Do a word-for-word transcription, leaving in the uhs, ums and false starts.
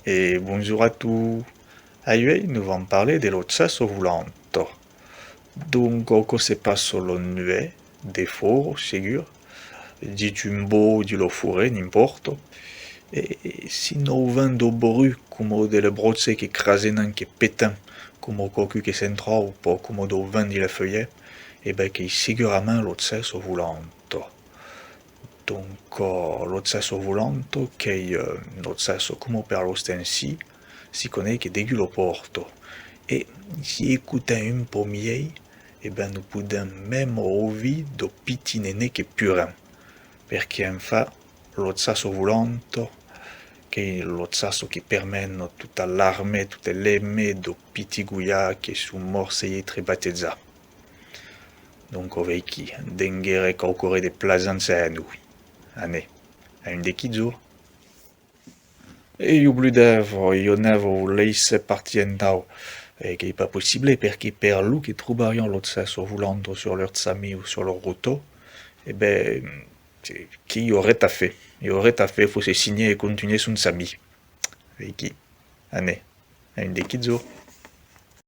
E bonjorn a tots. Auei nos vam parlar de la chaça volanta. Donc, aquò se passa la nuech, defòra, segur, dins un bòsc, dins la forêt, n'impòrta. E si nos vent daus bruchs coma de las bròchas que crasenan, que petan, coma quauqu'un que s'entraupa, pas coma daus vents dins las fuelhas, e ben qu'ei segurament la chaça volanta. Donc, eh, la chaça volanta, qu'ei, eh, una chaça coma per l'ostensile, si coneis que degun la pòrta. E si escotam un pauc mielhs, e ben nos podem mème auvir daus pitits nenets que ploran. Perque enfin, la chaça volanta, qu'ei la chaça que permena tota l'armada, tota l'emada daus pitits goiats que son mòrts sens èstre batejats. Donc, veiquí, denguère quauqua ren de plasant a nos. Anem, a un de quilhs jorns. E oblidava, io anava vos laissar partir entau, e qu'ei pas possible, perque per los que trobarián la chaça volanta sur lor chamin o sur lor rota, e ben, que, que i auré a far, i auré a far, fau se signar e contunhar son chamin. Veiquí, anem, a un de quilhs jorns.